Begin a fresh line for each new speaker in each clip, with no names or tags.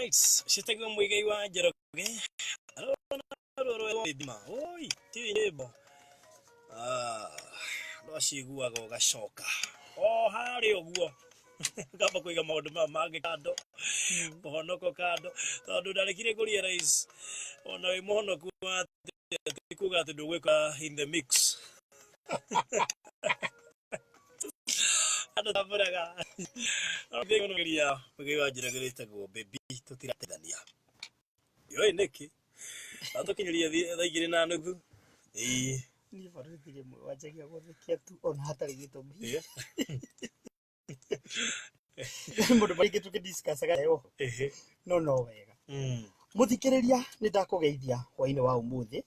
Right, ciĩtagwo Muigai wa Njoroge. Arona rũrũ rwa Oi, ti nyĩmbo. Ah, no ciguaga ũgacoka. O harĩa ũguo. Ngamba kũiga maũndũ maya mangĩ kando. Mũhonoko kando. Tondũ ndarĩkire kũ realize ona wĩ mũhonoku atĩa ti kuga atĩ ndũgwĩka in the mix. Andũ tambũraga. Geria Muigai wa Njoroge rĩtagwo Baby tũtirateithania. Yoi nĩkĩ? Na tũkinyĩrie thaa 2:30. Ĩĩ.
Niĩ barũthi rĩmwe wanjagia gũthekia tu ona hatarĩ gĩtũmi. Mũndũ maingĩ tũkĩdiscussaga oho. No no wega. Mũthikĩrĩria, nĩ ndakũgeithia hwainĩ wa ũmũthĩ.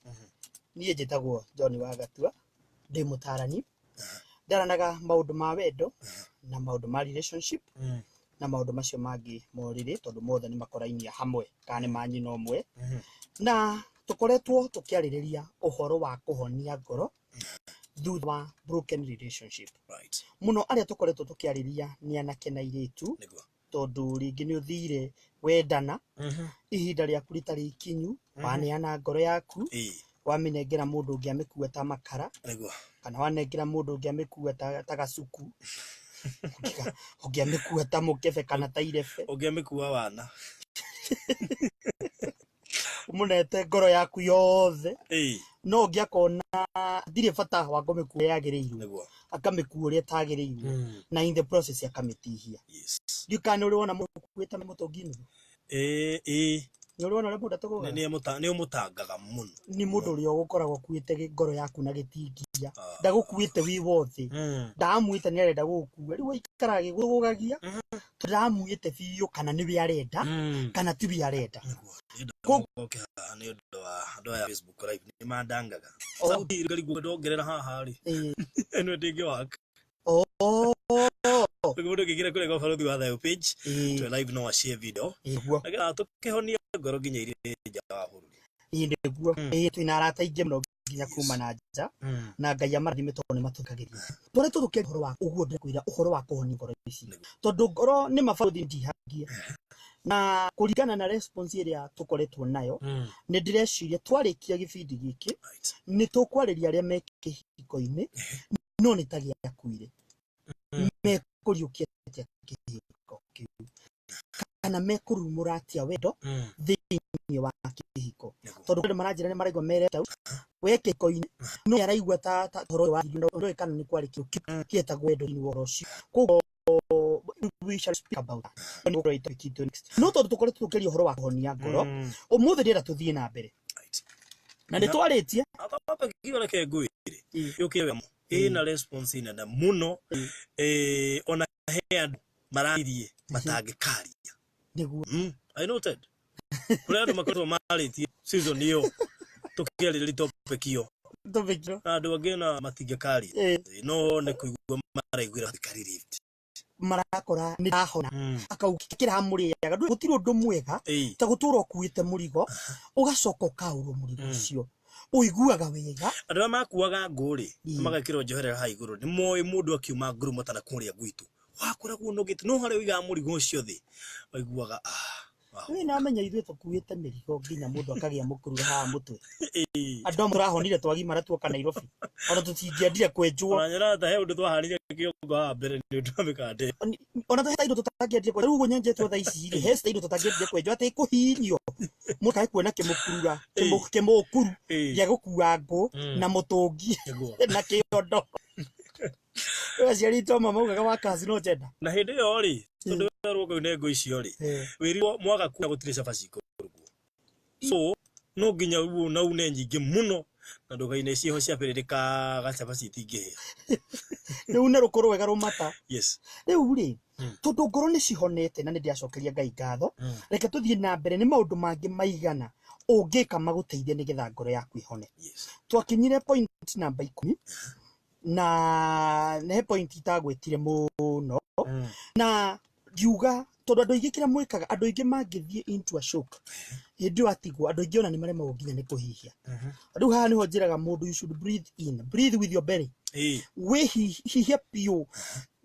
Niĩ njĩtagwo John wa Gatua, ndĩ mũtarani. Ndaranaga maũndũ ma wendo na maũndũ ma relationship na maũndũ macio mangĩ morĩrĩ, tondũ mothe nĩ makorainia hamwe kana nĩ ma nyina ũmwe. Na tũkoretwo tũkĩarĩrĩria ũhoro wa kũhonia ngoro thutha wa broken relationship. Mũno arĩa tũkoretwo tũkĩarĩria nĩ anake na airĩtu. Tondũ rĩngĩ nĩ ũthire wendana ihinda rĩaku rĩtarĩ ikinyu, waneana ngoro yaku, wamĩnengera mũndũ ũngĩ amĩkua ta makara, kana wanengera mũndũ ũngĩ amĩkua ta gacuku, ũngĩ amĩkua ta mũkebe kana ta irebe,
Ũngĩ amĩkua wana.
Ũmũnete ngoro yaku yothe, no ũngĩ akona ndirĩ bata wa kũmĩkua yagĩrĩirwo, akamĩkua ũrĩa ĩtagĩrĩirwo, na in the process akamĩtihia. Ndiũĩ kana nĩ ũrĩ wona mũndũ ũkuĩte mũtũngi nuthu?
Ĩĩ, ĩĩ.
Nĩ ũrĩ wona ũrĩa mũndũ atũgũgaga?
Nĩ ũmũtangaga mũno.
Nĩ mũndũ ũrĩa ũgũkoragwo ũkuĩte ngoro yaku na gĩtingia. Ndagũkuĩte wĩ wothe. Ndamuĩte nĩ arenda gũgũkua. Rĩu aikaraga agĩgũgũgagia, tondũ ndamuĩte biũ kana nĩwe arenda, kana tiwe arenda.
Nĩguo. Ndĩrenda mũgoke haha nĩ ũndũ wa andũ aya Facebook live nĩ mandangaga. Sauti ngarigwo ndongerera haha rĩ. Ĩno ndĩngĩwaka. Nĩguo mũndũ angĩingĩra kũrĩa kwa Barũthi wa Thayũ page, twĩ live no ashare video. Nĩgetha tũkĩhonie ngoro nginya irĩ nja wa bũrũri.
Ĩĩ nĩguo. Ĩĩ twĩna arata aingĩ mũno nginya kuma na nja, na Ngai amarathime tondũ nĩ matũthikagĩrĩria. Tũkoretwo tũkĩaria ũhoro wa ũguo ndĩrakwĩra ũhoro wa kũhonia ngoro ici. Tondũ ngoro nĩ mabarũthi ndihangie. Na kũringana na response ĩrĩa tũkoretwo nayo, nĩ ndĩreciria twarĩkia gĩbindi gĩkĩ, nĩ tũkwarĩria arĩa me kĩhiko-inĩ, no nĩ ta gĩakuire. Mekũriũkia atĩa kĩhiko kĩu? Kana mekũrumũra atĩa wendo thĩinĩ wa kĩhiko? Tondũ andũ maranjĩra nĩ maraigua mereta we kĩhiko-inĩ, no araigua ta ũhoro ũyũ wathirire, ndũĩ kana nĩ kwarĩ kĩndũ kĩu kĩetagwo wendo thĩinĩ wa ũhoro ũcio. Koguo we shall speak about that. Nĩ gũkorwo topic itũ next. No tondũ tũkoretwo tũkĩaria ũhoro wa kũhonia ngoro, ũmũthĩ ndĩrenda tũthiĩ na mbere. Na nĩ twarĩtie.
Topic ĩyo reke ngwĩre. Yũkĩte wega mũno. Ĩna response nene mũno. Ona he andũ mararirie matangĩkaria. I noted. Kũrĩ andũ makoretwo marĩtie season ĩyo tũkĩarĩrĩria topic ĩyo.
Topic ĩyo.
Na andũ angĩ na matingĩkaria. No nĩ kũigua maraiguĩra relieved.
Marakora nĩ ndahona. Akauga kĩramũrĩaga. Gũtirĩ ũndũ mwega ta gũtũra ũkuĩte mũrigo, ũgacoka ũkaũrwo mũrigo ũcio. Ũiguaga wega.
Andũ arĩa makuaga ngũ rĩ, magekĩrwo njoherera haha igũrũ, nĩ moĩ mũndũ akiuma ngurumo ta na kũrĩa gwitũ. Wakoragwo ũnogete, no harĩa ũigaga mũrigo ũcio thĩ, waiguaga,
Niĩ namenya ithuĩ tũkuĩte mĩrigo nginya mũndũ akagĩa mũkurura haha mũtwe. Andũ amwe tũrahonire twagimara tuoka Nairobi. Ona tũtingĩendire kwenjwo.
Ona nyonaga ta he ũndũ twahanire kĩongo haha mbere nĩ ũndũ wa mĩkanda ĩyo.
Ona he indo tũtangĩendire kwenjwo. Rĩu ũguo nyenjetwo thaa ici rĩ, he indo tũtangĩendire kwenjwo atĩ kũhihinyio. Mũndũ kae kuona kĩmũkurura, kĩmũkuru gĩa gũkua ngũ na mũtũngi na kĩondo. Rĩu aciari aitũ amwe maugaga wa kazi no njenda.
Na hĩndĩ ĩyo rĩ, tondũ werwo kau nĩ ngũ icio rĩ, wĩrirwo mwaga kuuna gũtirĩ cabaci ikũrugwo. So, no nginya na une nyingĩ mũno na ndũkaine ciĩho ciabĩrĩrĩkaga cabaci itingĩhĩa.
Nĩ une rũkũ rwega rũmata. Rĩu rĩ, tondũ ngoro nĩ cihonete na nĩ ndĩracokeria Ngai ngatho, reke tũthiĩ na mbere nĩ maũndũ mangĩ maigana ũngĩka magũteithie nĩgetha ngoro yaku ĩhone. Twakinyire point namba 10 na he point itagwĩtire mũno. Na ngiuga tondũ andũ aingĩ kĩrĩa mwĩkaga, andũ aingĩ mangĩthiĩ into a shock hĩndĩ ĩyo atigwo, andũ aingĩ ona nĩ maremagwo nginya nĩ kũhihia. Rĩu haha nĩho njĩraga mũndũ you should breathe in, breathe with your belly. Wĩhihie biũ,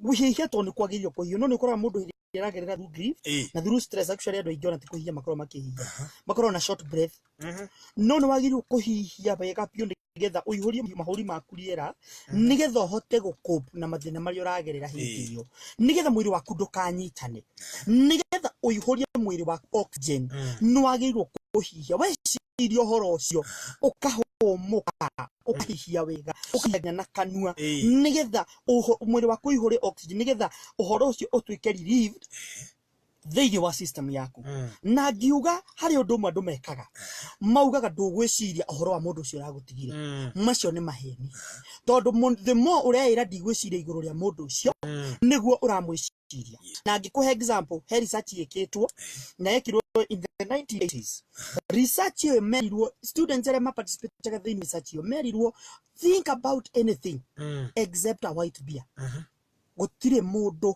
wĩhihie tondũ nĩ kwagĩrĩire kũhihia, no nĩ ũkoraga mũndũ hĩndĩ Aragerera through grief na through stress. Actually, andũ aingĩ ona ti kũhihia makoragwo makĩhihia, makoragwo na short breath. No nĩ wagĩrĩirwo kũhihia wega biũ nĩgetha ũihũrie mahũri maku rĩera, nĩgetha ũhote gũ-cope na mathĩna marĩa ũragerera hĩndĩ ĩyo, nĩgetha mwĩrĩ waku ndũkanyitane, nĩgetha ũihũrie mwĩrĩ waku oxygen. Nĩ wagĩrĩirwo kũhihia, weciria ũhoro ũcio ũkahũmũka, ũkahihia wega, ũkahihia na kanua, nĩgetha mwĩrĩ waku ũihũre oxygen, nĩgetha ũhoro ũcio ũtuĩke relieved thĩinĩ wa system yaku. Na ngiuga harĩ ũndũ ũmwe andũ mekaga, maugaga ndũgwĩciria ũhoro wa mũndũ ũcio ũragũtigire. Macio nĩ maheni, tondũ the more ũreĩra ndigwĩciria igũrũ rĩa mũndũ ũcio, nĩguo ũramwĩciria. Na ngĩkũhe example, he research ĩkĩtwo na yekirwo in the 1980s. Research ĩyo merirwo students arĩa maparticipate thĩinĩ research ĩyo merirwo, "Think about anything except a white beer." Gũtirĩ mũndũ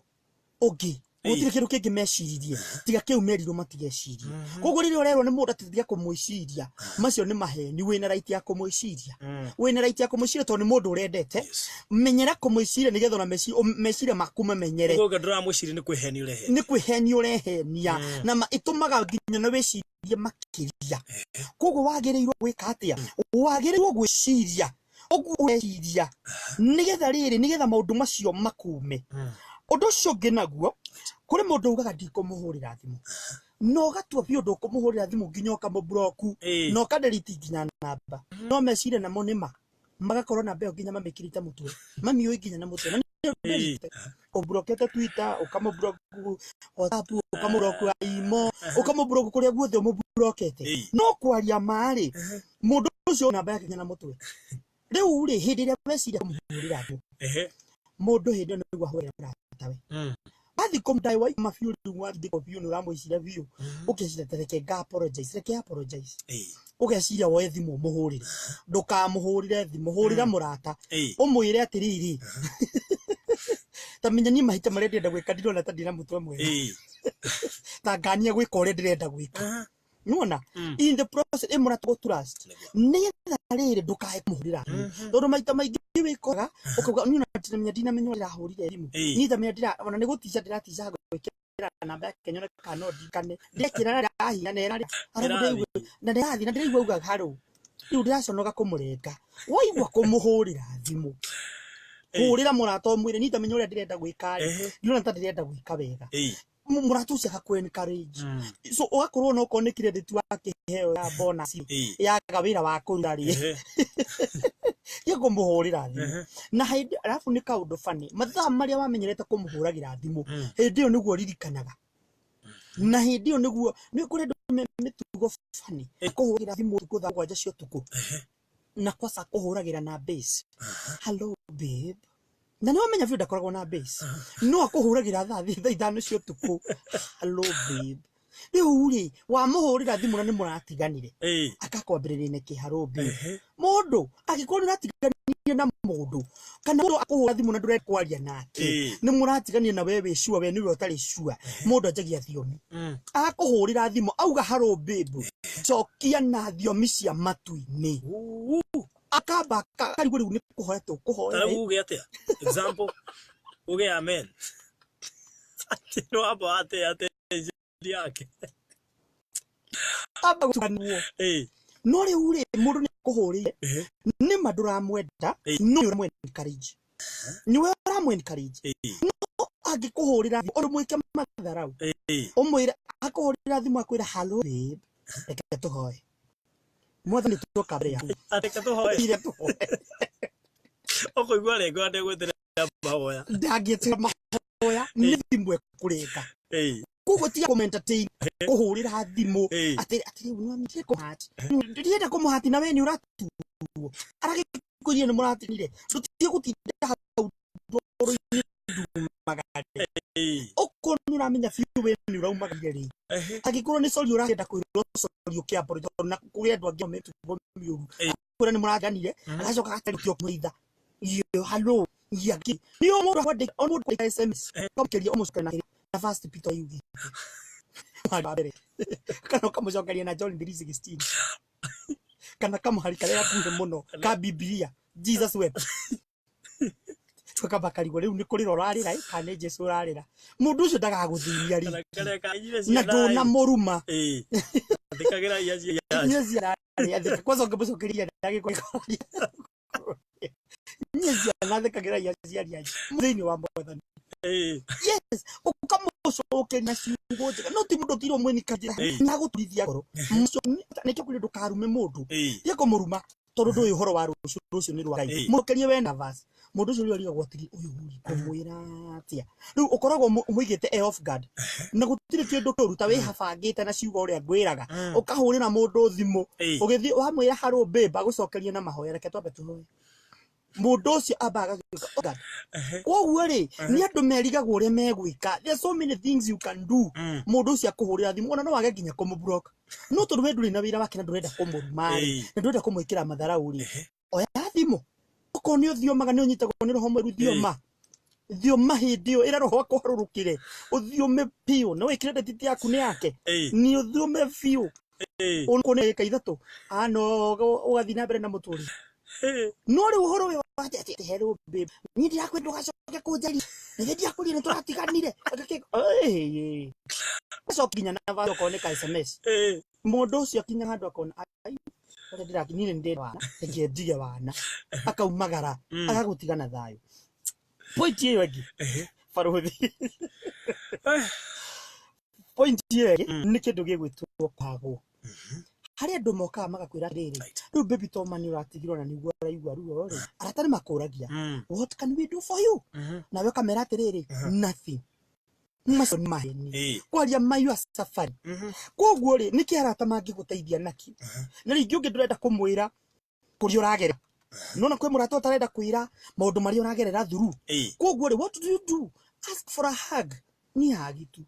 ũngĩ, gũtirĩ kĩndũ kĩngĩ meciririe tiga kĩu merirwo matigecirie. Koguo rĩrĩa ũrerwo nĩ mũndũ atĩ tiga kũmwĩciria, macio nĩ maheni. Wĩna right ya kũmwĩciria, wĩna right ya kũmwĩciria tondũ nĩ mũndũ ũrendete. Menyera kũmwĩciria nĩgetha ona meciria maku mamenyere.
Ũguo ndũramwĩciria nĩ kwĩhenia ũrehe.
Nĩ kwĩhenia ũrehenia, na ĩtũmaga nginya na wĩcirie makĩria. Koguo wagĩrĩirwo gwĩka atĩa? Wagĩrĩirwo gwĩciria ũguo ũreciria, nĩgetha rĩrĩ, nĩgetha maũndũ macio makume. Ũndũ ũcio ũngĩ naguo, kũrĩ mũndũ ugaga ndikũmũhũrĩra thimũ, na ũgatua biũ ndũkũmũhũrĩra thimũ nginya ũkamũblock na ũkadelete nginya namba. No meciria namo nĩma magakorwo namba ĩyo nginya mamĩkĩrĩte mũtwe, mamiũĩ nginya na mũtwe. Na nĩ ũdelete, ũmblokete Twitter, ũkamũblock WhatsApp, ũkamũblock imo, ũkamũblock kũrĩa guothe ũmũblokete. No kwaria ma-rĩ, mũndũ ũcio namba yake nginya na mũtwe. Rĩu rĩ, hĩndĩ ĩrĩa weciria kũmũhũrĩra thimũ, mũndũ hĩndĩ ĩyo nĩguo ahũrĩra mũratawe. Wathiĩ kũmũdaĩ waima biũ, rĩu watindĩkwo biũ, nĩ ũramwĩciria biũ, ũkeciria ta reke nga apologize, reke apologize. Ũgeciria woe thimũ ũmũhũrĩre. Ndũkamũhũrĩre thimũ, hũrĩra mũrata, ũmwĩre atĩrĩrĩ, ta menya niĩ mahĩtia marĩa ndĩrenda gwĩka, ndirona ta ndĩna mũtwe mwega, ta ngania gwĩka ũrĩa ndĩrenda gwĩka. Nĩwona, in the process ĩ mũrata gũ trust, nĩgetha rĩrĩ ndũkae kũmũhũrĩra thimũ, tondũ maita maingĩ wĩkoraga ũkauga niĩ ona ndinamenya, ndinamenya ũrĩa ndĩrahũrire thimũ. Niĩ ndamenya ndĩra ona nĩ gũtica ndĩratica gwĩkĩra namba yake nyone kana no ndirikane. Ndekĩra na ndĩrahihinya na ĩraria arabu
Ĩrathiĩ.
Ndĩraigua na ndĩrathiĩ na ndĩraigua uga harũ rĩu ndĩraconoka kũmũrenga. Waigua kũmũhũrĩra thimũ, hũrĩra mũrata ũmwĩre niĩ ndamenya ũrĩa ndĩrenda gwĩka rĩ, ndĩrona ta ndĩrenda gwĩka wega. Mũrata ũcio agakũ encourage. So ũgakorwo no okorwo nĩ credit wakĩheo ya bonus yaga wĩra wa kũruta rĩ, gĩa kũmũhũrĩra thimũ. Na hĩndĩ arabu nĩ kaũndũ funny, mathaa marĩa wamenyerete kũmũhũragĩra thimũ, hĩndĩ ĩyo nĩguo ririkanaga, na hĩndĩ ĩyo nĩguo nĩ kũrĩ andũ me mĩtugo funny, kũhũragĩra thimũ ũtukũ thaa 7 cia ũtukũ, na kwaca kũhũragĩra na bass, "Hello babe," na nĩ wamenya biũ ndakoragwo na bass, no akũhũragĩra thaa 5 cia ũtukũ, "Hello babe." Rĩu rĩ, wamũhũrĩra thimũ na nĩ mũratiganire, akakwambĩrĩria na kĩharo babe. Mũndũ angĩkorwo nĩ ũratiganire na mũndũ, kana mũndũ akũhũra thimũ na ndũrenda kwaria nake, nĩ mũratiganire na we wĩ sure, we nĩwe ũtarĩ sure, mũndũ anjagia thiomi. Akũhũrĩra thimũ auga, "Hello babe," cokia na thiomi cia matu-inĩ. Akamba akarigwo rĩu nĩ kũhoya tũkũhoya.
Ta rĩu uge atĩa? Example, uge amen. Atĩ no wamba wate attention yake.
Amba gũtukanwo. No rĩu rĩ, mũndũ nĩ akũhũrĩire, nĩma ndũramwenda, no nĩ ũramũ encourage, nĩwe ũramũ encourage. No angĩkũhũrĩra thimũ, ũndũ mwĩke matharau, ũmwĩre, akũhũrĩra thimũ akwĩra, "Hello babe, reke tũhoe, Mwathani tuoka mbere yaku."
Reke tũhoe.
Ire tũhoe.
Ũkũigua rĩngĩ ndegwĩtĩrĩra mahoya.
Ndangĩtĩra mahoya, nĩ thimũ ekũrĩka. Koguo tiga kũm entertain kũhũrĩra thimũ atĩ atĩ rĩu nĩ kũhati, ndĩrenda kũmũhati, na we nĩ ũratuo aragĩkwĩrire nĩ mũratinire, ndũtige gũtinda hau ndoro-inĩ ndumagare. Okorwo nĩ ũramenya biũ we nĩ ũraumagarire rĩ, angĩkorwo nĩ sorry ũrenda kwĩrwo sorry, ũkĩ tondũ na kũrĩ andũ angĩ mĩtugo mĩũru, kwĩra nĩ mũraganire, agacoka agatarĩkio kũitha iyo hello yake nĩ o mũndũ akwandĩka, o mũndũ kwandĩka SMS kamũkeria ũmũcokeria na First Peter yugi wa mbere, kana ũkamũcokeria na John 3:16, kana kamũhari karĩa gakuhĩ mũno ka Bibilia, "Jesus wept." Tukamba karigwo rĩu nĩ kũrĩra ũrarĩra ĩ, kana nĩ Jesu ũrarĩra. Mũndũ ũcio ndagagũthĩnia
Kana
rĩngĩ
karĩa kanyire
na
ciana ĩ.
ndũnamũruma.
Ĩĩ. Athĩkagĩra ia aciari
Inyuĩ ciana rĩ, athĩka kwanza ũngĩmũcokeria ndagĩkũrĩria. Inyuĩ ciana athĩkagĩra aciari anyu thĩinĩ wa Mwathani.
Ĩĩ.
Yes, ũkamũcokeria ciugo njega, no ti mũndũ ũtirwo mwĩnika njĩra
Ĩĩ.
na gũturithia ngoro. Nĩkĩo kwĩrĩ ndũkarume mũndũ.
Ĩĩ.
Tiga kũmũruma tondũ ndũĩ ũhoro wa rũciũ, rũciũ nĩ rwa Ngai.
Ĩĩ.
Mũcokerie we nervous. Mũndũ ũcio rĩu arigagwo atĩrĩ, ũyũ rĩ ngũmwĩra atĩa? Rĩu ũkoragwo ũmũigĩte e off guard. Na gũtirĩ kĩndũ kĩũru ta wĩhabangĩte na ciugo ũrĩa ngwĩraga. Ũkahũrĩra mũndũ thimũ. Ũgĩthiĩ wamwĩra hello babe, agũcokerie na mahoya, reke twambe tũhoe. Mũndũ ũcio ambaga agatuĩka off guard. Koguo rĩ, nĩ andũ merigagwo ũrĩa megwĩka. There are so many things you can do. Mũndũ ũcio akũhũrĩra thimũ, ona no wage nginya kũmũ-block. No tondũ we ndũrĩ na wĩra wake na ndũrenda kũmũruma rĩ, na ndũrenda kũmwĩkĩra matharau rĩ, oya thimũ. Okorwo nĩ ũthiomaga nĩ ũnyitagwo nĩ roho mũru, thioma. Thioma hĩndĩ ĩyo, ĩra roho akũharũrũkĩre. Ũthiome biũ. No wĩkĩre credit yaku nĩ yake. Nĩ ũthiome biũ. Ũkorwo nĩ ndagĩka 3, ano ũgathiĩ na mbere na mũtũrĩre. No rĩu ũhoro ũyũ wa atĩ atĩ hello babe, niĩ ndirakwenda ndũgacoke kũnjaria, na ithe ndirakwĩrire nĩ tũratiganire. Ũgacoka nginya na verse okorwo nĩ ka SMS. Mũndũ ũcio akinya handũ akona, ai, ũrĩa ndĩraki, niĩ nĩ ndĩ wana, reke ndige wana. Akaumagara, agagũtiga na thayũ. Point ĩyo ĩngĩ, barũthi. Point ĩyo ĩngĩ nĩ kĩndũ gĩgwĩtwo kũhagwo. Harĩ andũ mokaga magakwĩra atĩrĩrĩ, rĩu baby Toma nĩ ũratigirwo na nĩguo ũraigua ruo rĩ, arata nĩ makũragia, what can we do for you? Nawe ũkamera atĩrĩrĩ, nothing. Macio nĩ maheni. Kwaria ma you are suffering. Koguo rĩ, nĩkĩ arata mangĩgũteithia nakĩ? Na rĩngĩ ũngĩ ndũrenda kũmwĩra kũrĩa ũragerera. Nona kwĩ mũrata ũtarenda kwĩra maũndũ marĩa ũragerera through. Koguo rĩ, what do you do? Ask for a hug. Ni hug tu.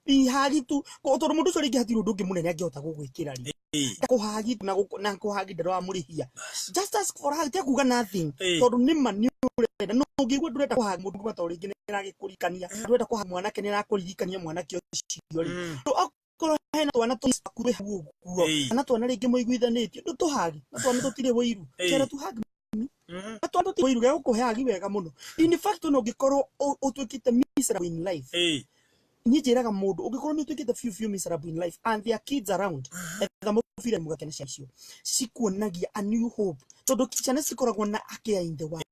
Ni hug tu. Tondũ mũndũ ũcio rĩngĩ hatirĩ ũndũ ũngĩ mũnene angĩhota gũgwĩkĩra rĩ. Kũhagi na kũhagi ndũramũrĩhia. Just ask for a hug, tiga kuga nothing. Tondũ nĩ ma nĩ ũrenda. No ũngĩigua ndũrenda kũhagi mũndũ kuga tondũ rĩngĩ nĩ aragĩkũririkania. Ndũrenda kũhagi mwanake nĩ arakũririkania mwanake ũcio rĩ. Okorwo hena twana tũkuhĩ hau ũguo, kana twana rĩngĩ mũiguithanĩtie, ndũtũhagi. Na twana tũtirĩ ũiru. Twana tũhagi. Na twana tũtirĩ ũiru, gegũkũhe hagi wega mũno. In fact, ona ũngĩkorwo ũtuĩkĩte miserable in life, niĩ njĩraga mũndũ ũngĩkorwo nĩ ũtuĩkĩte biũ biũ miserable in life and there are kids around, etha mũbira mũgakena ciana icio cikuonagia a new hope, tondũ ciana cikoragwo na a care in the world.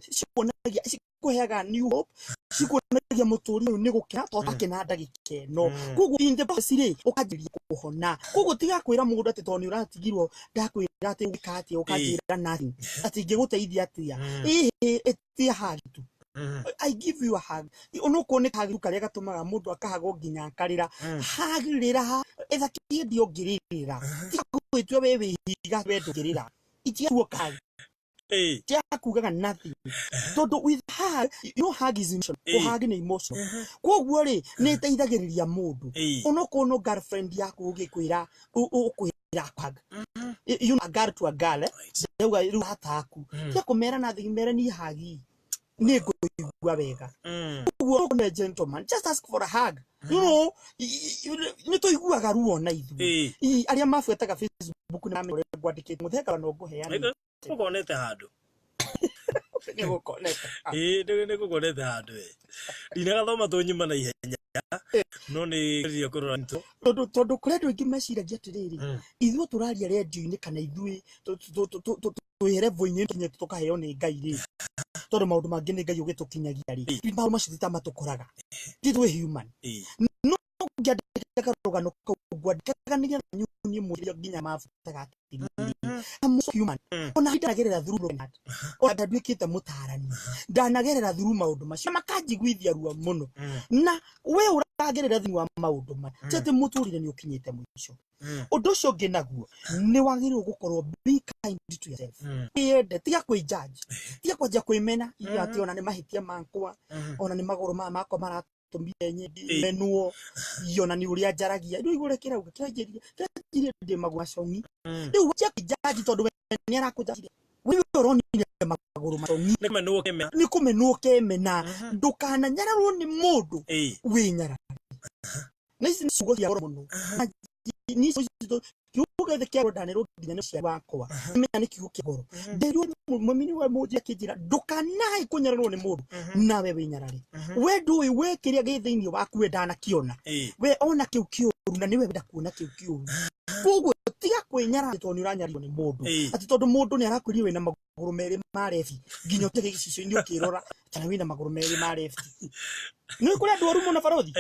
Cikuonagia, cikũheaga new hope, cikuonagia mũtũrĩre ũyũ nĩ gũkena tondũ akena ndagĩka ĩno. Koguo in the process rĩ, ũkanjĩrĩria kũhona. Koguo tiga kwĩra mũndũ atĩ tondũ nĩ ũratigirwo, ndakwĩra atĩ ũgĩka atĩa, ũkanjĩra nothing, atĩ ingĩgũteithia atĩa. Ĩhĩ, ĩtia hug tu. I give you a hug. Onokorwo nĩ hug karĩa gatũmaga mũndũ akahagwo nginya akarĩra. Hug rĩra, etha kĩndĩ ũngĩrĩrĩra. Tiga gwĩtua we wĩ ihiga we ndũngĩrĩra. Itia tuo hug. Tiga kugaga nothing. Tondũ with hug, you know hug is emotional. Kũhug nĩ emotional. Koguo rĩ, nĩ ĩteithagĩrĩria mũndũ. Onokorwo no girlfriend yaku ũgĩkwĩra, ũkwĩra hug. You know, a girl to a girl, Ndauga rĩu hata aku. Tiga kũmera nothing, mere ni hug. Nĩ ngũigua wega. Koguo nĩ gentleman, just ask for a hug. You know, nĩ tũiguaga ruo na ithuĩ. Arĩa mabuataga Facebook nĩ mamenya ũrĩa ngwandĩkĩte. Mũthemba no ngũheanĩte.
Nĩgũkonete handũ.
Nĩgũkonete.
Ĩĩ, nĩgũkonete handũ ĩ. Ndinagathoma tũnyuma na ihenya, no nĩ geria kũrora nito.
Tondũ kũrĩ andũ aingĩ meciragia atĩrĩrĩ, ithuĩ tũraria redio-inĩ kana ithuĩ twĩ level-inĩ tũkinyĩte tũkaheo nĩ Ngai rĩ, tondũ maũndũ mangĩ nĩ Ngai ũgĩtũkinyagia rĩ, maũndũ macio ti ta matũkoraga. Ti twĩ human. No ngĩandĩka karũgano kau, ngwandĩkaga nĩgetha nyonie mũndũ nginya mabataga atĩrĩrĩ, I'm so human. Ona ndanagerera through broken heart. Ona nduĩkĩte mũtarani. Ndanagerera through maũndũ macio makanjiguithia ruo mũno. Na we ũragerera thĩinĩ wa maũndũ maya, ti atĩ mũtũrĩre nĩ ũkinyĩte mũico. Ũndũ ũcio ũngĩ naguo, nĩ wagĩrĩirwo gũkorwo be kind to yourself. Wĩyende, tiga kwĩ-judge. Tiga kwanjia kwĩmena, atĩ ona nĩ mahĩtia makwa, ona nĩ magũrũ maya makwa maratũmire menwo, ona nĩ ũrĩa njaragia. Rĩu ũrĩa kĩrauga, kĩranjĩria ndĩ magũrũ macong'i. Rĩu wanjia kwĩ-judge tondũ we nĩ arakũ-judge. We ũronire magũrũ macong'i.
Nĩ kũmenwo kemena.
Nĩ kũmenwo kemena. Ndũkananyararwo nĩ mũndũ wĩnyarare. Na ici nĩ ciugo cia goro mũno. Nĩ ici kiugo gĩothe kĩa ndanĩrwo nginya nĩ mũciari wakwa, menya nĩ kiugo kĩa goro. Nderirwo mami wa mũnji akĩnjĩra ndũkanae kũnyararwo nĩ mũndũ nawe wĩnyarare. We ndũĩ we kĩrĩa gĩ thĩinĩ waku we ndanakĩona. We ona kĩu kĩũru na nĩwe wenda kuona kĩu kĩũru. Koguo tiga kwĩnyarara tondũ nĩ ũranyarirwo nĩ mũndũ. Atĩ tondũ mũndũ nĩ arakwĩrire wĩna magũrũ merĩ ma left, nginya ũtige gĩcicio-inĩ ũkĩrora kana wĩna magũrũ merĩ ma left. Nĩ kũrĩ andũ oru mũno barothi.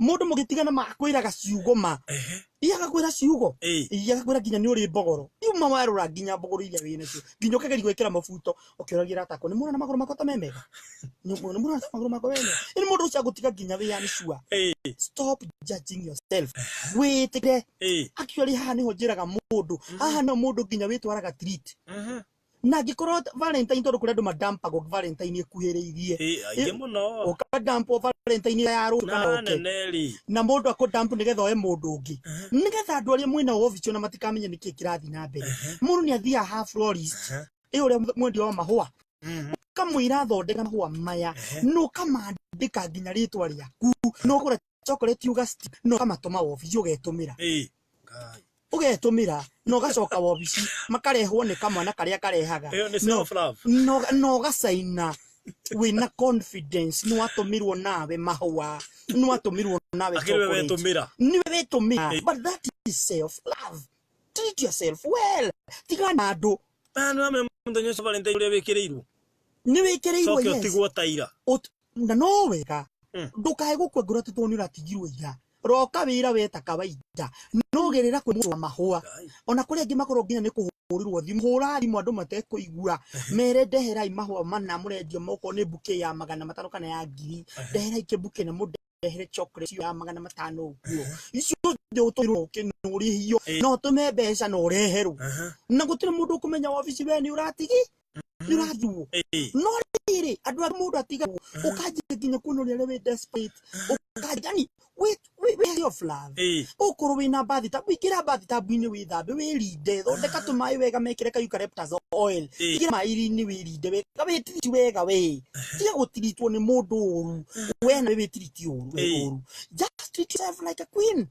Mũndũ mũgĩtigana makwĩraga ciugo ma. Iye agakwĩra ciugo. Iye agakwĩra nginya nĩ ũrĩ mbogoro. Yuma warora nginya mbogoro iria wĩ nacio. Nginya ũkageria gwĩkĩra mabuto ũkĩũragia arata aku nĩ mũrona magũrũ makwa ta me mega. Nĩ mũrona ta magũrũ makwa me mega. Ĩni mũndũ ũcio agũtiga nginya wĩ unsure. Stop judging yourself. Wĩtĩkĩre. Actually haha nĩho njĩraga mũndũ. Haha no mũndũ nginya wĩtwaraga treat. Na angĩkorwo Valentine tondũ kũrĩ andũ madampagwo Valentine ĩkuhĩrĩirie.
Aingĩ mũno.
Ũkadampwo Valentine ya rũciũ kana
Na
ũke.
nene rĩ.
Na mũndũ akũdamp nĩgetha oe mũndũ ũngĩ. Nĩgetha andũ arĩa mwĩna obici ona matikamenye nĩkĩ kĩrathiĩ na mbere. Mũndũ nĩ athiaga ha florist. Ĩ ũrĩa mwendia wa mahũa. Ũkamwĩra thondeka mahũa maya. Na ũkamandĩka nginya rĩtwa rĩaku. Na ũkagũra chocolate ũga stick na ũkamatũma obici ũgetũmĩra.
Ngai.
Ũgetũmĩra na ũgacoka wobici makarehwo nĩ kamwana karĩa karehaga.
Ĩyo nĩ self love.
Na ũgacaina wĩna confidence nĩ watũmirwo nawe mahũa, nĩ watũmirwo nawe
Akĩrĩ we
chocolate.
wetũmĩra.
Nĩwe wetũmĩra. But that is self love. Treat yourself well. Tigana na andũ.
Na nĩ wamenya mũthenya ũcio Valentine ũrĩa wĩkĩrĩirwo.
Nĩ wĩkĩrĩirwo,
Coke
yes.
ũtigwo ta ira.
Na no wega. Ndũkae gũkua ngoro atĩ tondũ nĩ ũratigirwo ira. Roka wĩra we ta kawaida. No gerera kwĩ mũndũ wa mahũa. Ona kũrĩ angĩ makorwo nginya nĩ kũhũrĩrwo thimũ. Hũra thimũ andũ matekũigua. Mere ndeherai mahũa mana mũrendio okorwo nĩ bouquet ya 500 kana ya 1000. Ndeherai kĩbouquet na mũndehere chocolate ya 500 ũguo. Icio ciothe ũtũmirwo ũke na ũrĩhio. Na ũtũme mbeca na ũreherwo. Na gũtirĩ mũndũ ũkũmenya wabici we nĩ ũratigi. Nĩ ũrathwo. No rĩrĩ, andũ a mũndũ atigagwo, ũkanjia nginya kuona ũrĩa wĩ desperate. Ũkanjia, yani, wĩ of love. Ũkorwo wĩna bathtub, ingĩra bathtub-inĩ wĩthambe, wĩrinde, thondeka tũmaĩ wega mekĩre ka eucalyptus oil. Ingĩra maĩ-inĩ wĩrinde wega, wĩtiriti wega we. Tiga gũtiritwo nĩ mũndũ ũru. We nawe wĩtiriti ũru, we ũru. Just treat yourself like a queen.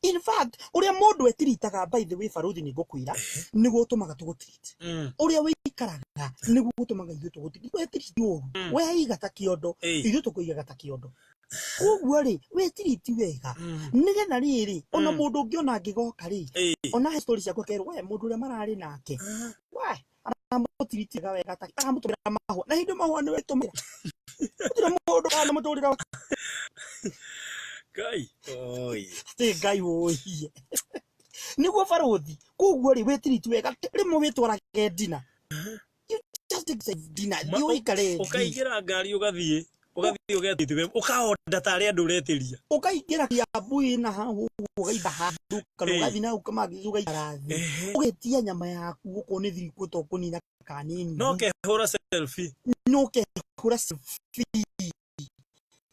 In fact, ũrĩa mũndũ etiritaga by the way baruthi nĩ ngũkwĩra, nĩguo ũtũmaga tũgũtirite. Ũrĩa wĩikaraga nĩguo ũtũmaga ithuĩ tũgũtirite. Wetiriti ũru, weiga ta kĩondo, ithuĩ tũkũigaga ta kĩondo. Koguo rĩ, wĩtiriti wega. Nĩgetha rĩrĩ, ona mũndũ ũngĩ ona angĩgoka rĩ, ona he story ciaku akerwo, we mũndũ ũrĩa mararĩ nake. We, aramũtiriti wega ta aramũtũmĩra mahũa. Na hĩndĩ mahũa nĩwe tũmĩra. Gũtirĩ mũndũ kana mũtũrĩre wake.
Ngai. Oi.
Atĩ Ngai ũiye. Nĩguo barothi. Koguo rĩ, wĩtiriti wega. Rĩmwe wĩtwarage dinner. You just take dinner. Thiĩ ũikare thĩ.
Ũkaingĩra ngari ũgathiĩ. Ũgathiĩ ũgetĩte. Ũkaonda tarĩ andũ ũretĩria.
Ũkaingĩra Kiambu ĩna hau ũguo ũgaikara handũ kana ũgathiĩ na ũkamagizi ũgaikara thĩ. Ũgetia nyama yaku okorwo nĩ thirikũ to kũnina kana nĩ nuthu.
No ũkehũra selfie.
No ũkehũra selfie.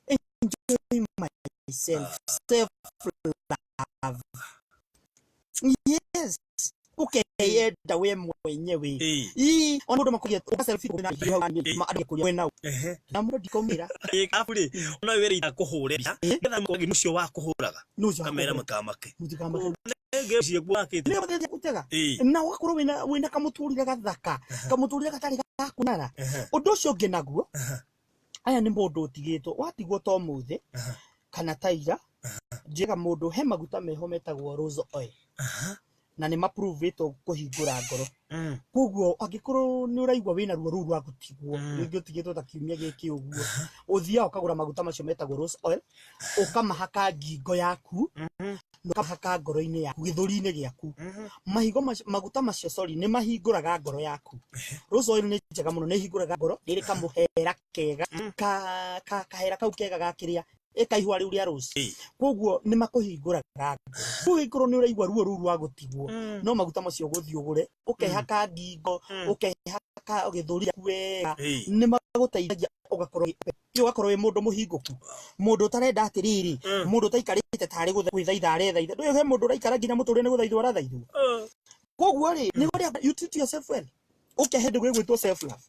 Enjoy myself. Self love. Yes. Ũkeyenda we mwenyewe. Ii, ona mũndũ makũria ũka selfie na andũ kũria mwena. Na mũndũ ndikomĩra.
Abu rĩ, ona wewe rĩ kũhũre mbica. Nĩgetha mũndũ ũcio wa kũhũraga.
Nũ ũcio wa
Kamera
kũhũra.
mũkamake.
Mũtikamake.
Nenge ũcio gwakĩte.
Nĩ ũthĩte gũtega. Na ũgakorwo wĩna kamũtũrĩre gathaka, kamũtũrĩre gatarĩ ga kũnara. Ũndũ ũcio ũngĩ naguo, aya nĩ mũndũ ũtigĩtwo, watigwo ta ũmũthĩ, kana ta ira, njĩraga mũndũ he maguta meho metagwo rose oil. Na nĩ maprovĩtwo kũhingũra ngoro. Koguo angĩkorwo nĩ ũraigua wĩna ruo rũu rwa gũtigwo, rĩngĩ ũtigĩtwo ta kiumia gĩkĩ ũguo, ũthiaga ũkagũra maguta macio metagwo rose oil, ũkamahaka ngingo yaku, na ũkamahaka ngoro-inĩ yaku, gĩthũri-inĩ gĩaku. Mahigo macio, maguta macio sorry, nĩ mahingũraga ngoro yaku. Rose oil nĩ njega mũno, nĩ ĩhingũraga ngoro, nĩ ĩrĩ kamũhera kega, kahera kau kega ga kĩrĩa, ĩkaihũa rĩu rĩa rose. Koguo nĩ makũhingũraga ngoro. Rĩu angĩkorwo nĩ ũraigua ruo rũu rwa gũtigwo, no maguta macio ũgũthiĩ ũgũre, ũkehaka ngingo, ũkehaka gĩthũri gĩaku wega, nĩ magũteithagia ũgakorwo wĩ mũndũ mũhingũku, mũndũ ũtarenda atĩrĩrĩ, mũndũ ũtaikarĩte tarĩ gwĩthaitha arethaitha. Ndũĩ he mũndũ ũraikara nginya mũtũrĩre nĩ gũthaithwo arathaithwo. Koguo rĩ, nĩ ũrĩa you treat yourself well. Ũke hĩndĩ gwĩgwĩtwo self love.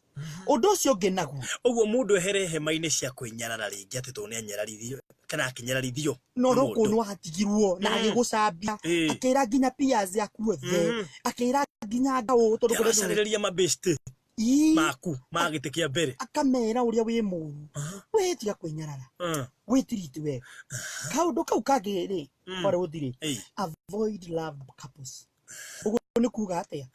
Ũndũ ũcio ũngĩ naguo,
Ũguo mũndũ ehere hema-inĩ cia kwĩnyarara rĩngĩ atĩ tondũ nĩ anyararithio kana akĩnyararithio
no
nĩ
no
mũndũ.
kũnwo atigirwo na agĩgũcambia, akĩra nginya peers aku othe, akĩra nginya ngaũ tondũ kũrĩ andũ
Aracarĩrĩria mabeshte
Ii,
maku ma gĩtĩ kĩa mbere.
Akamera ũrĩa wĩ mũru. We tiga kwĩnyarara, wĩtiriti wega. Kaũndũ kau kangĩ rĩ, barũthi rĩ, avoid love couples. Ũguo nĩ kuga atĩa?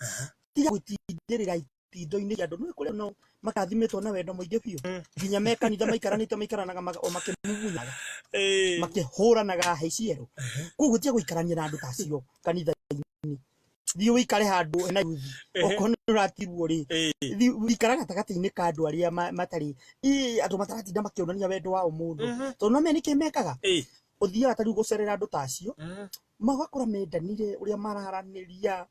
Tiga gwĩtindĩrĩra itindo-inĩ cia andũ. Nĩ kũrĩ no makathimĩtwo na wendo mũingĩ biũ, nginya me kanitha maikaranĩte, maikaranaga o makĩmumunyaga, makĩhũranaga hĩ cierũ. Koguo tiga gũikarania na andũ ta acio kanitha-inĩ. Thiĩ ũikare handũ hena yuthi, okorwo nĩ ũratirwo rĩ, thiĩ ũikara gatagatĩ-inĩ ka andũ arĩa matarĩ andũ mataratinda makĩonania wendo wao mũno, tondũ no mene nĩkĩ mekaga. Ũthiaga ta rĩu gũcerera andũ ta acio, magakora mendanire, ũrĩa mararanĩria,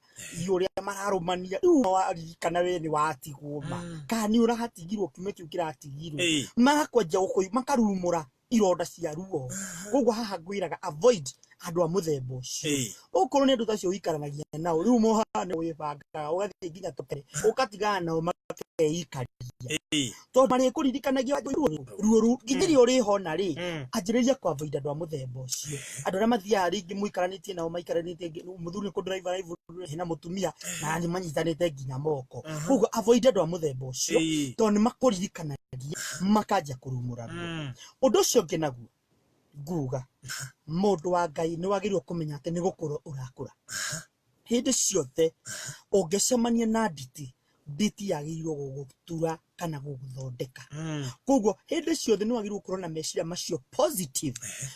ũrĩa mararũmania. Rĩu waririkana we nĩ watigwo ma, kana nĩ ũratigirwo, kiumia kĩu kĩratigirwo, magakwanjia gũkũ makarumũra ironda cia ruo. Koguo haha ngwĩraga avoid andũ a mũthemba ũcio. Okorwo nĩ andũ ta acio ũikaranagia nao rĩu, moha nĩ wĩbangaga ũgathiĩ nginya tũtere, ũgatigana nao makeikaria, tondũ marĩkũririkanagia ruo ruo nginya rĩrĩa ũrĩhona rĩ. Anjĩrĩria ku avoid andũ a mũthemba ũcio, andũ arĩa mathiaga rĩngĩ mũikaranĩtie nao, maikaranĩtie, mũthuri nĩ kũdrive araivu hena mũtumia na nĩ manyitanĩte nginya moko. Koguo avoid andũ a mũthemba ũcio, tondũ nĩ makũririkanagia, makanjia kũrumũra ruo. Ũndũ ũcio ũngĩ naguo nguga, mũndũ wa Ngai, nĩ wagĩrĩirwo kũmenya atĩ nĩ gũkũra ũrakũra. Hĩndĩ ciothe ũngĩcemania na nditi, nditi yagĩrĩirwo gũgũtura kana gũgũthondeka. Koguo hĩndĩ ciothe nĩ wagĩrĩirwo gũkorwo na meciria macio positive,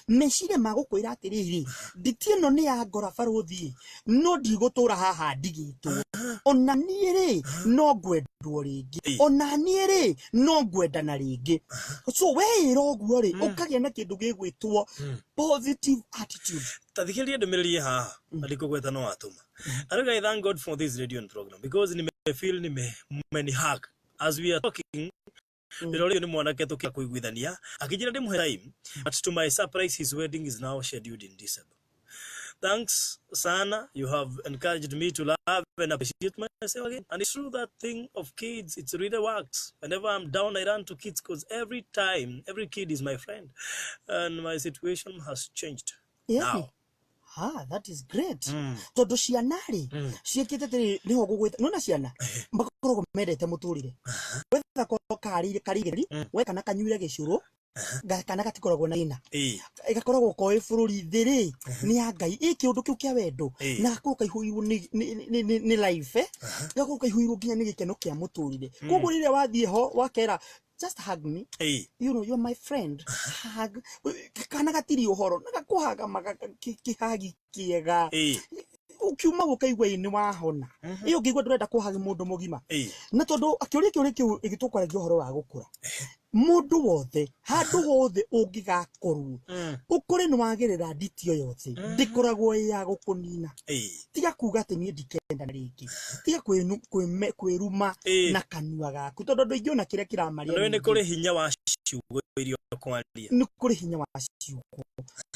meciria ma gũkwĩra atĩrĩrĩ, nditi ĩno nĩ ya ngora barũthi, no ndigũtũra haha ndigĩtwo. Ona niĩ rĩ, no ngwendwo rĩngĩ, ona niĩ rĩ, no ngwendana rĩngĩ. So weĩra ũguo rĩ, ũkagĩa na kĩndũ gĩgwĩtwo positive attitude.
Ta thikĩrĩria ndũmĩrĩri ĩ haha na ndikũgweta no watũma. Arauga, "I thank God for this radio and program because nime feel nime many hack as we are talking. Ndĩrorĩo nĩ mwanake tũkĩa kũiguithania, akĩnjĩra ndĩmũhe time, but to my surprise his wedding is now scheduled in December. Thanks sana, you have encouraged me to love and appreciate myself again. And it's true, that thing of kids, it really works. Whenever I'm down, I run to kids because every time, every kid is my friend and my situation has changed now."
Ah, that is great. Tondũ ciana rĩ, ciĩkĩte atĩrĩ, nĩho ngũgwĩta nona ciana makoragwo mendete mũtũrĩre. Wetha karĩ karigĩrĩri, we kana kanyuire gĩcũrũ, kana gatikoragwo na thĩna, gakoragwo koĩ bũrũri thĩ rĩ nĩ ya Ngai, ĩ kĩũndũ kĩu kĩa wendo, na gakorwo kaihũirwo nĩ life, gakorwo kaihũirwo nginya nĩ gĩkeno kĩa mũtũrĩre. Koguo rĩrĩa wathiĩ ho wakera, "Just hug me, you're my friend," hug kana gatirĩ ũhoro na gakũhaga kĩhagi kĩega. Ũkiuma ũkaigua ĩ nĩ wahona. Ĩ ũngĩigua ndũrenda kũhagi mũndũ mũgima. Na tondũ akĩũria kĩũria kĩu ĩgĩtũkwaragia ũhoro wa gũkũra, mũndũ wothe handũ hothe ũngĩgakorwo, ũkũre nĩ wagĩrĩra nditi o yothe, ndĩkoragwo ĩ ya gũkũnina. Tiga kuga atĩ niĩ ndikenda rĩngĩ, tiga kwĩruma na kanua gaku, tondũ andũ aingĩ ona kĩrĩa kĩramarĩa
Nĩ
ningĩ,
kũrĩ hinya wa ciugo iria ũkwaria.
Nĩ kũrĩ hinya wa ciugo.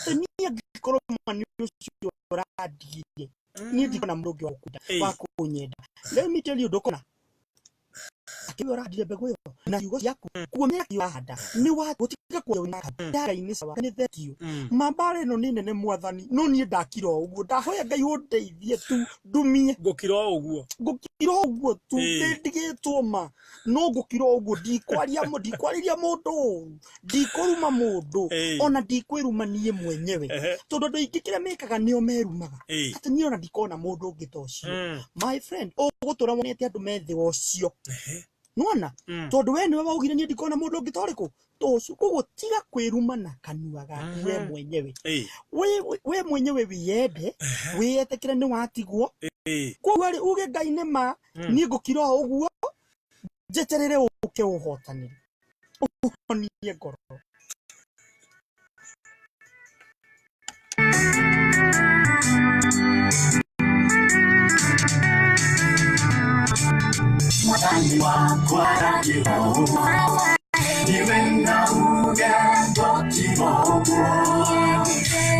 Ta niĩ angĩkorwo mwana ũcio ũrandigire, niĩ ndikona mũndũ ũngĩ wa gũkunda, wa kũnyenda. Let me tell you, ndũkona akĩuga ũrahandire mbegũ ĩyo na ciugo ciaku kuo mĩaka wahanda nĩ wa gũtiga kuo Ngai nĩ sawa, nĩ thank you. Mambara ĩno nĩ nene mwathani, no niĩ ndakira o ũguo, ndahoya Ngai ũndeithie tu ndumie.
Ngũkira o ũguo.
Ngũkira o ũguo tu. Ndigĩtwo ma, no ngũkira o ũguo, ndikwaria ndikwarĩria mũndũ ũru, ndikũruma mũndũ, ona ndikwĩruma niĩ mwenyewe, tondũ andũ aingĩ kĩrĩa mekaga nĩo merumaga, atĩ niĩ ona ndikona mũndũ ũngĩ ta ũcio. My friend, ũgũtũra wonete andũ me thĩ wa ũcio. Nĩwona? Tondũ we nĩwe waugire niĩ ndikona mũndũ ũngĩ ta ũrĩkũ, ta ũcio. Koguo tiga kwĩruma na kanua gaku we mwenyewe. We mwenyewe wĩyende, wĩyetĩkĩre nĩ watigwo. Koguo rĩ, uge Ngai nĩ ma, niĩ ngũkira o ũguo, njeterere ũke ũhotanĩre, ũhonie ngoro.
Mwathani wakwa Jehova, niwe nauge gũtirogwo,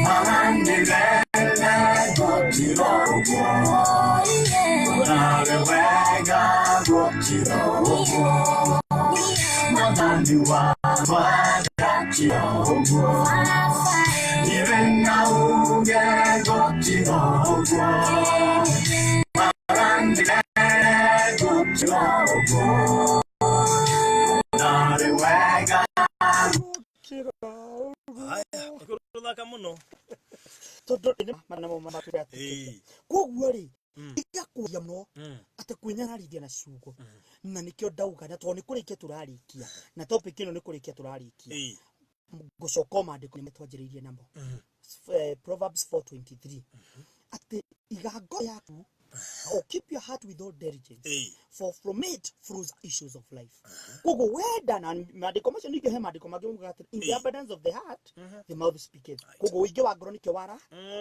Mwathani wene gũtirogwo. Narĩ wega gũkĩra ũguo. Mwathani wakwa ndakĩra ũguo. Niwe na uge gũkĩra ũguo. Marandĩkere gũkĩra ũguo. Narĩ wega.
Haya, ũkũthaka mũno.
Tondũ nĩ namo matũrĩa. Koguo rĩ, tiga kũria mũno atĩ kwĩnyararithia na ciugo, na nĩkĩo ndauga, na tondũ nĩ kũrĩkia tũrarĩkia na topic ĩno, nĩ kũrĩkia tũrarĩkia, ngũcoka o maandĩko nĩ twanjĩrĩirie namo. Proverbs 4:23, atĩ iga ngoro yaku, or keep your heart with all diligence, for from it flows issues of life. Koguo wenda na maandĩko macio, ningĩ he maandĩko mangĩ maugaga atĩ in the abundance of the heart the mouth speaketh. Koguo ũingĩ wa ngoro nĩkĩo wara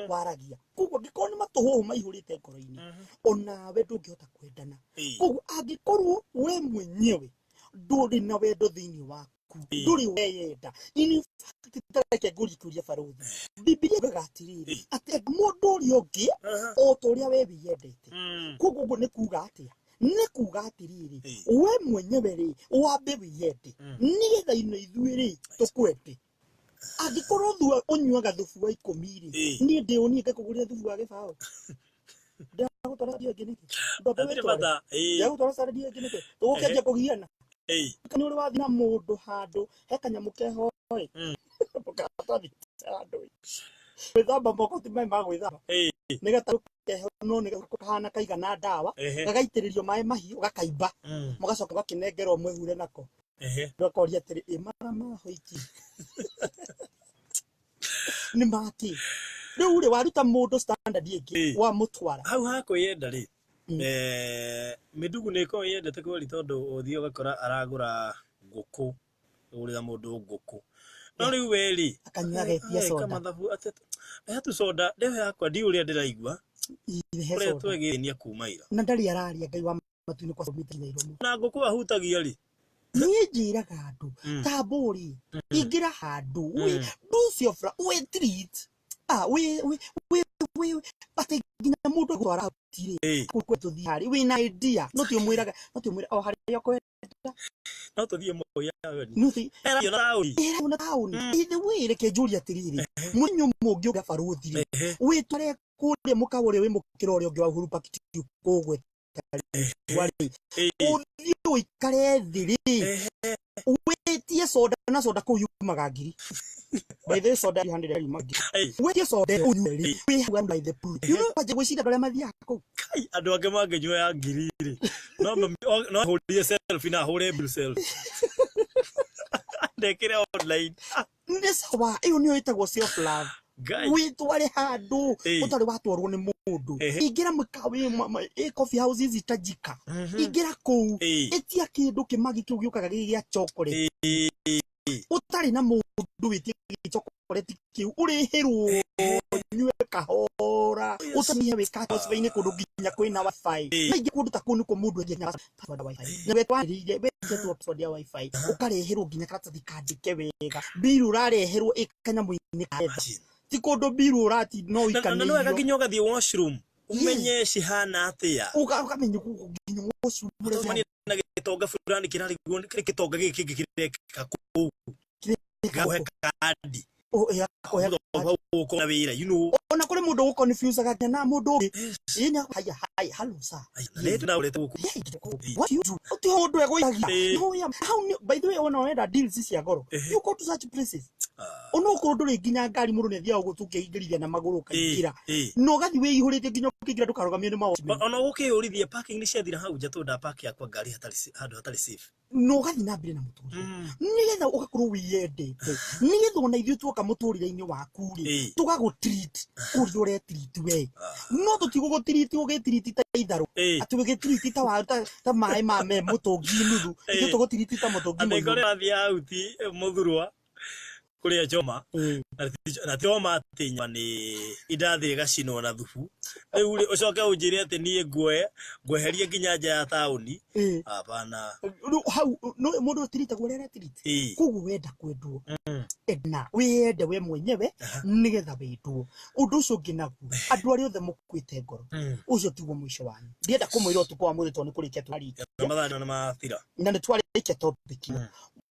waragia. Koguo angĩkorwo nĩ matũhũhũ maihũrĩte ngoro-inĩ, onawe ndũngĩhota kwendana. Koguo angĩkorwo we mwenyewe ndũrĩ na wendo thĩinĩ waku, ndũrĩ weyenda, in fact, tareke ngũrie kĩũria, barũthi. Bibilia yugaga atĩrĩrĩ, atĩ mũndũ ũrĩa ũngĩ o ta ũrĩa we wĩyendete. Koguo ũguo nĩ kuga atĩa? Nĩ kuga atĩrĩrĩ, we mwenyewe rĩ, wambe wĩyende, nĩgetha ino ithuĩ rĩ tũkwende. Angĩkorwo thua ũnyuaga thubu wa 10 rĩ, niĩ ndĩ ũ niĩ ngakũgũrĩra thubu wa 0. Ndagũtwara radio ĩngĩ nĩkĩ? Ndwambe
Hatirĩ
wĩtware.
bata.
Ndagũtwara radio ĩngĩ nĩkĩ? Tũgũkĩanjia kũgiana. Nĩ ũrĩ wathiĩ na mũndũ handũ he kanyamũ keho ĩ, mũkaratathi handũ ĩ, gwĩthamba moko ti maĩ ma gwĩthamba, nĩ gatarũ keho, no nĩ kahana kaigana ndawa, gagaitĩrĩrio maĩ mahiũ gakaimba, mũgacoka gakĩnengerwo mwĩhure nako. Ndũkoria atĩrĩ, ĩ mara mahoiki nĩ makĩ? Rĩu rĩ, waruta mũndũ standard ĩngĩ, wamũtwara
Hau hakwĩyenda rĩ, mĩndugu nĩ ĩkoragwo yendete kweri, tondũ ũthiĩ ũgakora aragũra ngũkũ, ũgũrĩra mũndũ ngũkũ, no rĩu we rĩ,
akanyua agetia
ageka
soda.
Mathabu atĩ he tu soda ndĩho yakwa, ndiũ ũrĩa ndĩraigua.
He
ũrĩa
soda.
twegĩthĩnia kuma ira.
Na ndarĩ araria, Ngai wa matu-inĩ kwa nginya iromo.
Na ngũkũ ahutagia rĩ.
Niĩ njĩraga andũ, tambũri ingĩra handũ wĩ do yourself, wĩ treat, ah wĩ wĩ wĩ wĩ atĩ nginya mũndũ agũtwara out-rĩ, kũu tũthiĩ harĩ wĩna idea, no ti ũmwĩraga, no ti ũmwĩra o harĩa ũkwenda.
No tũthiĩ Moyani.
No ti
Erario na taũni.
Ĩra na taũni. Either way, reke njũrie atĩrĩrĩ, mũnyũ mũngĩ ũrĩa barũthi rĩ, wĩtware kũrĩa mũkawa ũrĩa wĩ mũkĩra ũrĩa ũngĩ wa Uhuru Park, kũgweta rĩ, ũthiĩ ũikare thĩ rĩ, wĩtie soda, na soda kũu yumaga ngiri, by the way, soda 300 yuma ngiri. Wĩtie soda ĩyo ũnyue rĩ, wĩ hau by the pool, wanjia gwĩciria andũ arĩa mathiaga kũu.
Kai, andũ angĩ mangĩnyua ya ngiri rĩ, no no ahũrire selfie na ahũre blue selfie ndekĩre online.
Nĩ sawa, ĩyo nĩyo ĩtagwo self love.
Ngai.
Wĩtware handũ ũtarĩ watwarwo nĩ mũndũ. Ingĩra mũkawa ĩ coffee house ici tajika, ingĩra kũu, ĩtia kĩndũ kĩmagi kĩu gĩũkaga gĩ gĩa chocolate, ũtarĩ na mũndũ, wĩtie chocolate kĩu, ũrĩhĩrwo, ũnyue kahora, ũtanihe wĩ katoba-inĩ kũndũ nginya kwĩna wifi. Na ingĩ kũndũ ta kũu nĩkuo mũndũ endia nginya password ya wifi, na wetwarĩrĩire wetĩtwo password ya wifi, ũkareherwo nginya karatathi kandĩke wega, bill ũrareherwo ĩ kanyamũ-inĩ ka leather. Ti kũndũ bill ũrati no
Na nĩ wega
ũikanĩirio.
Nginya ũgathiĩ washroom ũmenye cihana atĩa.
Ũkamenya nginya washroom ũrĩa
Tũcemanie na gĩtonga fulani kĩrarigwo kĩrĩ gĩtonga gĩkĩ kĩngĩ kĩrekĩka kũu, gakũhe kandi.
Akũhe
hau ũkorwo na wĩra.
Ona kũrĩ mũndũ ũgũconfusaga nginya na mũndũ ũngĩ. Ĩĩ, nĩ haya haya, hello sir.
Na nĩ ndĩraũrĩte gũkũ.
What you do? Ti ũndũ egũikagia. No ya how ni, by the way, ona wenda deals cia goro, you go to such places. Ona okorwo ndũrĩ nginya ngari, mũndũ nĩ athiaga ũguo tũkĩingĩrithia na magũrũ, ũkaingĩra na ũgathiĩ wĩihũrĩte nginya ũkĩingĩra, ndũkarũgamio nĩ ma
Ona ũgũkĩyũrithia parking nĩ ciathira hau nja, tondũ ndapaki yakwa ngari handũ hatarĩ safe.
Na ũgathiĩ na mbere na mũtũrĩre, nĩgetha ũgakorwo wĩyendete, nĩgetha ona ithuĩ tuoka mũtũrĩre-inĩ waku rĩ, tũgagũ-treat ũrĩa ũretreat we. No tũtigũgũ-treat ũgĩtreat ta itharũ, atĩ ũgĩtreat ta ta maĩ ma me mũtũngi nuthu. Ithuĩ tũgũ-treat ta mũtũngi
Atĩ
mũiyũru.
kũrĩa wathiĩ out mũthurwa kũrĩa choma, na ti choma, atĩ nyama nĩ indathi ĩgacinwo na thubu. Rĩu rĩ, ũcoke ũnjĩre atĩ niĩ nguoe ngweherie nginya nja ya taũni? Hapana.
Rĩu hau no mũndũ ũtiritagwo ũrĩa aretreat. Koguo wenda kwendwo, Ena wiyende we mwenyewe nigetha wendwo. Undu ucio ungi naguo, andu aria othe mukuite ngoro, ucio tiguo mwisho wanyu. Ndienda kumwira utuku wa muthi tondu ni kurikia twarikia.
Mathaa nĩ mathira.
Na nĩ twarĩkia topic ĩyo.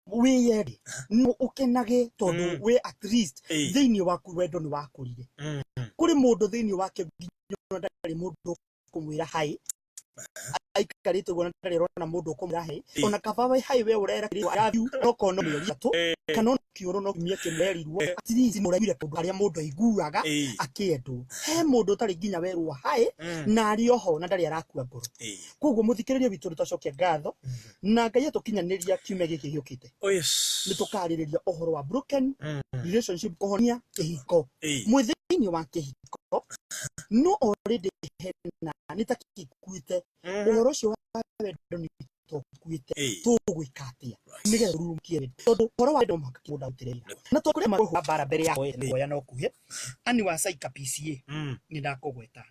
Wiyende no ukenage tondu we at least thĩinĩ waku wendo nĩ wakũrire. Kũrĩ mũndũ thĩinĩ wake nginya ona ndarĩ mũndũ ũkũmwĩra hi, aikarĩte ũguo na ndarĩ arona mũndũ ũkũmwĩra hi. Ona kaba we hi we ũrera kĩrĩa I love you no kono mĩeri 3 kana ona kĩũrũ no kiumia kĩmwe erirwo, at least nĩ ũraiguire kaũndũ karĩa mũndũ aiguaga akĩendwo. He mũndũ ũtarĩ nginya werwo hi na arĩ oho na ndarĩ arakua ngoro. Koguo mũthikĩrĩria witũ, nĩ twacokia ngatho na Ngai atũkinyanĩria kiumia gĩkĩ gĩũkĩte.
Oh yes.
Nĩ tũkarĩrĩria ũhoro wa broken relationship, kũhonia kĩhiko. Mwĩ thĩinĩ wa kĩhiko no already hena nĩ ta gĩkuĩte, ũhoro ũcio wa wendo nĩ tũkuĩte. Tũgwĩka atĩa nĩgetha tũrurumũkie wendo? Tondũ ũhoro wa wendo mũhaka mũndũ arutĩre wĩra na tũkũrĩa magũhũra mbara mbere ya kuoya no kuhĩ ani wa Saika PCA. Nĩ ndakũgweta.